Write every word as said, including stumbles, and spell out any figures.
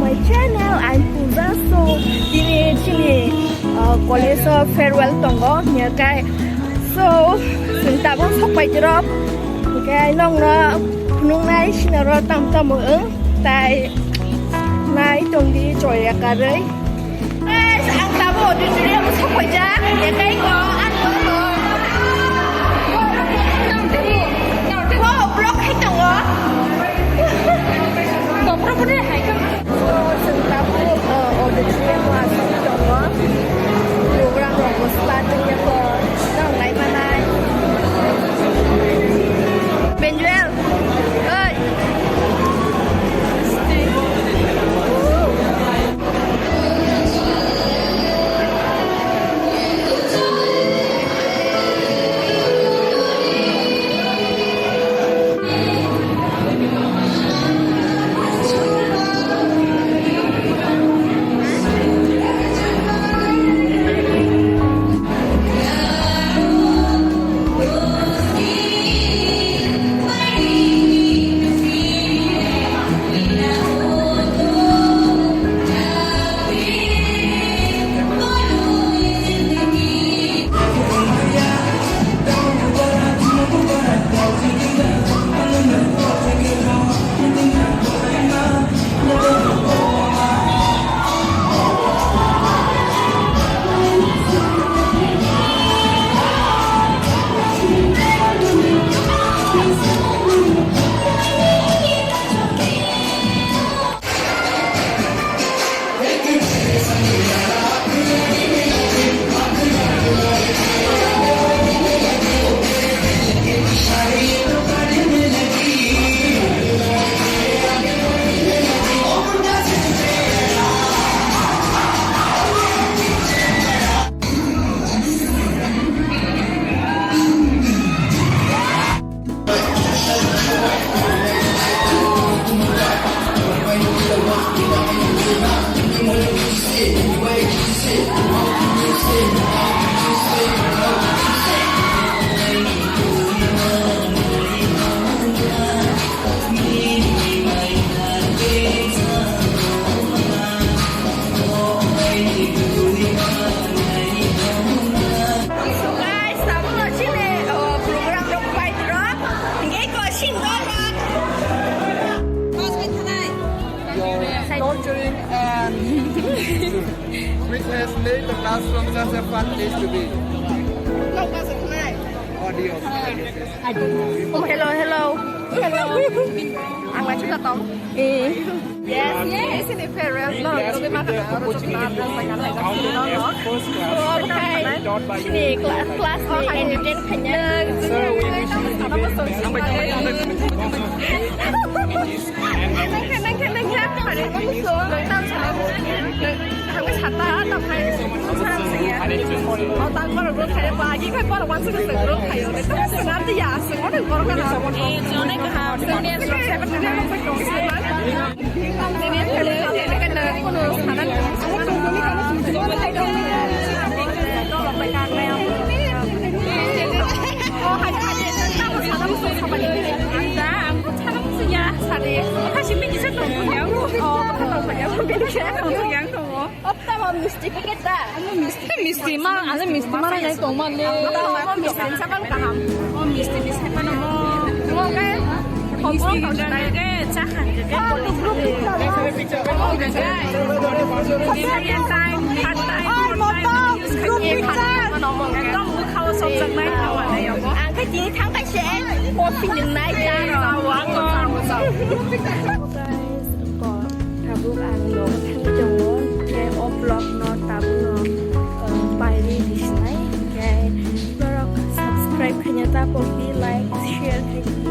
My channel, I'm Pooja. So, tini chini, uh, college o farewell tongo, hingkhe. So, chwng tabuk sok pai rok. Hingkhe nongno phunuknai sinaro tam tamo wng, tai nai tongdi choya karwi. Guys, ang tabuk auditorium o sok paijak, hingkhe ko ang ko. Ko vlog khai tongo. Ko property hai ka. So, chwng tabuk, uh, auditorium o aswk tongo. Program rok bo start wngya kho. Nang nai manai. Benjoel. Oi. So guys, tabukno chini, oh, program rok pai rok. Hingke ko single rok. Your torturing and sweetness made the classroom such a fun place to be. Audio. Oh, hello, hello. Hello. Ang na chuka tong. Eh. Yes, yes, ini farewell. No, no, no, no, no, no, no, no, no. So, okay. Ini cla-, class ni entertain kanya. Nangkhe, nangkhe, nangkhe. Nangkhe sata, tamo hai. O, tang borok rok khai, ba, agi khai borok wansa kwchwng rok khai. Tamo swnam di ya, swng o, tang borok kana. Eh, jone kaham, senior rok. Misti ma, ano misti ma nai tong ma le. Misti sa bang kaham. O misti, misti ma no mo. Mo ke. Misti ke cha khan ke. Ai, moto, group picture. Ekdom bwkhao sopjaknai hawa nai abo. Ang khe tini thang kaise coffee nwngnai cha rw. Guys, ko tabuk ang nogo thangwi tongo, khe o vlog no tabuk no, um, pairwi di sinai, khe borok subscribe khaina ta pokdi, like, share khaina.